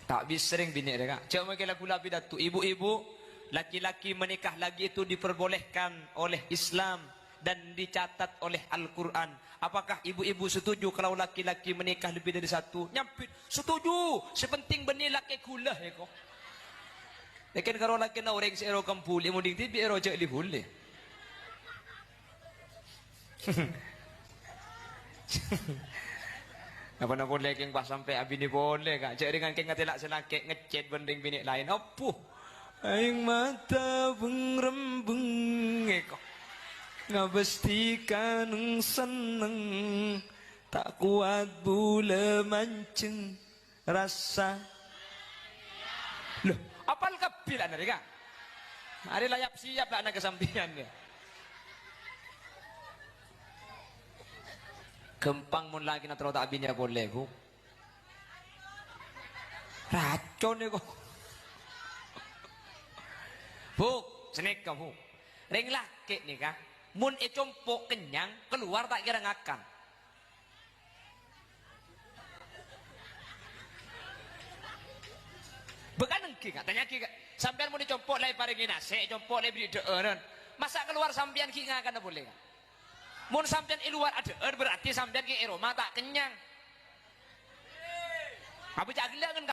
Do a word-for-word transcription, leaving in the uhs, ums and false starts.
Ka' bisa rèng binè' rè, Ka'. Jhâ' makè la ghulâ pidato, "Ibu-ibu, laki-laki menikah lagi itu diperbolehkan oleh Islam dan dicatat oleh Al-Qur'an. Apakah ibu-ibu setuju kalau laki-laki menikah lebih dari satu?" Nyambit, "Setuju! Sè penting bânnè lakè ghulâ, èko." Lèkèn karo lakèna orèng sè èro kembulè, mon dhing dhibi' èro jhâ' li ghulâ. Napa-napa polè kèng pas sampè' abinè polè, Ka'. Jhâ' rèng kèng ngatèla' sè lakè' ngechat bân rèng binè' laèn. Abbhu. Aèng mata beng-rembeng èko. Ngabâstè kanèng senneng. Ta' kowat bulâ manjheng. Rassa. Loh, apal kabbhi la nèka? Arè la yap-siyap la nèka sampèyan, yâ. Ghâmpang mon lakèna terro ta' abinèya polè, Bu. Racon èko. Bu, sanèka, Bu. Rèng lakè' nèka, mon ècompo' kennyang, kalowar ta' kèra ngakan. Bâkal ènggi, Ka'? Tanya'aghi, Ka'. Sampèyan mon ècompo' la èparèngè nasè', ècompo' la èberri' dhâ'ârân. Masa' kalowar sampèyan ghi' ngakana polè, Ka'? Mon sampèyan è lowar adhâ'âr, berarti sampèyan ghi' è roma ta' kennyang. Apa ca' ghellâ' ngen